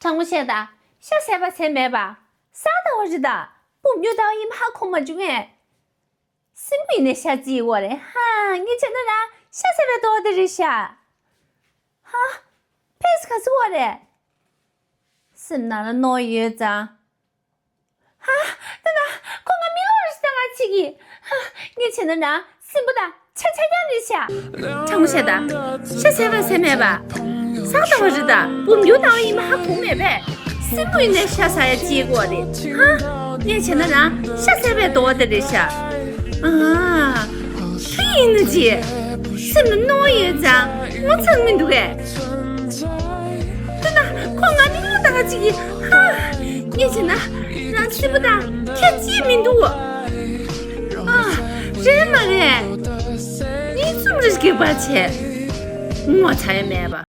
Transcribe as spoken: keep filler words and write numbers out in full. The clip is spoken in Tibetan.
དྲང་མོ་བཤད་ད། ཤ་ཟས་པ་ཟས་མེད་པ། ཟ་ད་བ་རེད་ད། འབུམ་རྒྱུ་ད་བ་ཡིན་ཧ་གོ་མ་བྱུང་ངས། སྲིན་པོ་ཡིན་ནས་ཤ་རྩིས་ཡོད་རེད་ཧ། ངས་བྱས་ན་རང་ཤ་ཟས་པའི་ལྟོ་བ་དེ་རེད་ཤག་ཧ། ཕེས་ག་ཚོད་བ་རེད། སེམས་ནང་ལ་རྣོ་ཡོད་ཙང་། ཧ། ད་ད། ཁོ་ང་མི་ལོ་རེ་ཞིག་ད་ང་ཅིག་གི་ཧ། ངས་བྱས་ན་རང་སྲིན་པོ་དང་ཆ་ཆ་རྐྱང་རེད་ཤག་དྲང་མོ་བཤད་ད། ཤ་ཟས་པ་ཟས་མེད་པ། ཟ་ད་བ་རེད་ད། འབུམ་རྒྱུ་ད་བ་ཡིན་མ་ཧ་གོ་མེད་པས། སྲིན་པོ་ཡིན་ནས་ཤ་ཟ་ཡ་ཅིག་གོ་རེད་ཧ། ངས་བྱས་ན་རང་ཤ་ཟས་པའི་ལྟོ་བ་དེ་རེད་ཤག་ཨ། ཁྱི་ཡིན་ན་ཅི། སེམས་ལ་རྣོ་ཡོད་ཙང་ངོ་ཚ་མི་འདུག་གས། ད་ད་ཁོ་ང་ནི་ལོ་ད་ག་ཅིག་གི་ཧ། ངས་བྱས་ན་རང་སྲིན་པོ་དང་ཁྱད་ཅིག་མི་འདུག་ཨ། རེད་མ་རེད། ཉིས་གསུམ་རེ་སྐྱེས་པ་བྱས། ངོ་ཚ་ཡ་མེད་པ།